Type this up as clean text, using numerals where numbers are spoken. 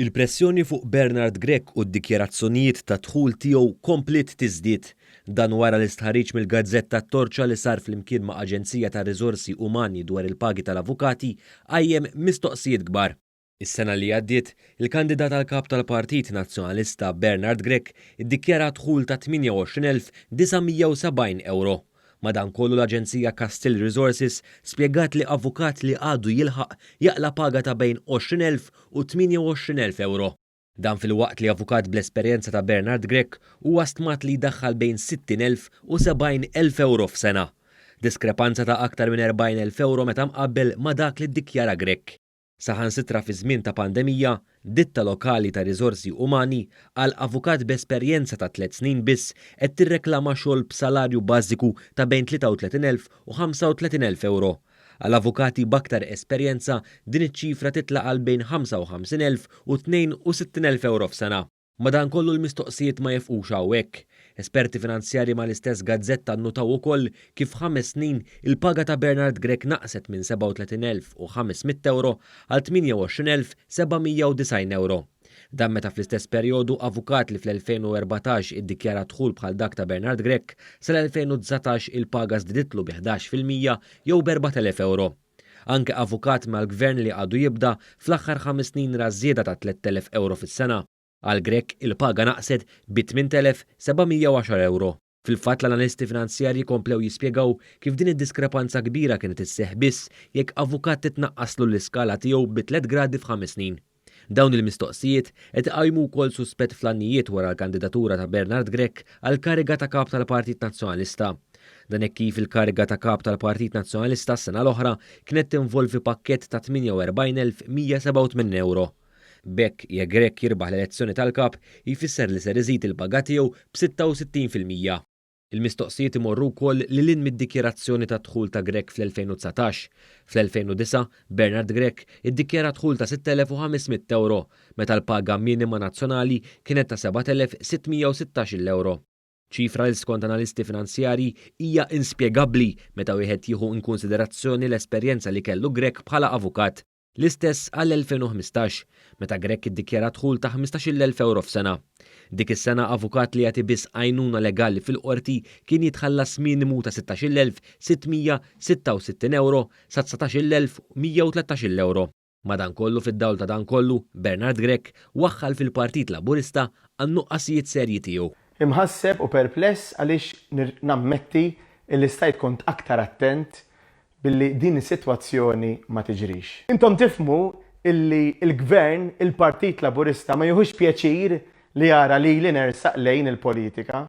Il-pressjoni fuq Bernard Grech u d-dikjarazzjonijiet ta' dħul tiegħu kompliet tiżdied. Dan wara l-istħarriġ mill-gazzetta T-Torċa li sar flimkien ma' aġenzija tar-riżorsi umani dwar il-pagi tal-avukati qajjem mistoqsijiet kbar. Is-sena li għaddiet, il-kandidat għal Kap tal-Partit Nazzjonalista Bernard Grech iddikjara dħul ta' 28,970 ewro. Madankollu l-aġenzija Castile Resources spjegat li avukat li għadu jilħaq jaqla' paga ta' bejn 20,000 u 28,000 ewro. Dan filwaqt li avukat bl-esperjenza ta' Bernard Grech huwa stmat li jdaħħal bejn 60,000 u 70,000 ewro f'sena. Diskrepanza ta' aktar minn 40,000 ewro meta mqabbel ma' dak li ddikjara Grech. Saħansitra fi żmien ta' pandemija, ditta lokali ta' riżorsi umani għal avukat b'esperjenza ta' tlett snin biss qed tirreklama xogħol b'salarju bażiku ta' bejn 33,000 u 35,000 ewro. Għal avukati b'aktar esperjenza din iċ-ċifra titla' għal bejn 55,000 u 62,000 ewro f'sena. Madankollu l-mistoqsijiet ma jifqux hawnhekk. Esperti finanzjarji mal-istess gazzetta nnutaw ukoll kif f'ħames snin il-paga ta' Bernard Grech naqset minn 37,500 ewro għal 28,790 ewro. Dan meta fl-istess perjodu avukat li fl-2014 iddikjara dħul bħal dak ta' Bernard Grech, sal-2019 il-paga żdiditlu bi 11% jew b'4,000 ewro. Anke avukat mal-Gvern li għadu jibda, fl-aħħar ħames snin ra żieda ta' 3,000 ewro fis-sena. Għal Grech, il-paga naqset bi 8,710 ewro. Fil-fatt l-analisti finanzjarji komplew jispjegaw kif din id-diskrepanza kbira kienet isseħħ biss jekk avukat titnaqqaslu l-iskala tiegħu bi tlett gradi f'ħames snin. Dawn il-mistoqsijiet qed iqajmu wkoll suspett fl-għanijiet wara l-kandidatura ta' Bernard Grech għall-kariga ta' Kap tal-Partit Nazzjonalista. Dan hekk kif il-kariga ta' Kap tal-Partit Nazzjonalista s-sena l-oħra kienet tinvolvi pakkett ta' 48,187 ewro. B'hekk, jekk Grech jirbaħ l-elezzjoni tal-Kap, jfisser li ser iżid il-paga tiegħu b'66%. Il-mistoqsijiet imorru wkoll lil hinn mid-dikjarazzjoni tad-dħul ta' Grech fl-2019. Fl-2009, Bernard Grech iddikjara dħul ta' 6,500 ewro, meta l-paga minima nazzjonali kienet ta' 7,616-il ewro. Ċifra li skont analisti finanzjarji hija inspjegabbli meta wieħed jieħu inkunsiderazzjoni l-esperjenza li kellu Grech bħala avukat. L-istess għall-2015, meta Grech iddikjara dħul ta' 15,000 ewro f'sena. Dik is-sena avukat li jagħti biss għajnuna legali fil-qorti kien jitħallas minimu ta' 16,666 ewro sa 19,113 ewro. Madankollu fid-dawl ta' dan kollu, Bernard Grech waħħal fil-Partit Laburista għan-nuqqasijiet serji tiegħu. Imħasseb u perpless għaliex nammetti illi stajt kont aktar attent billi din is-sitwazzjoni ma tiġrix. Intom tifhmu illi l-Gvern, il-Partit Laburista ma jieħux pjaċir li jara lili nersaq lejn il-politika.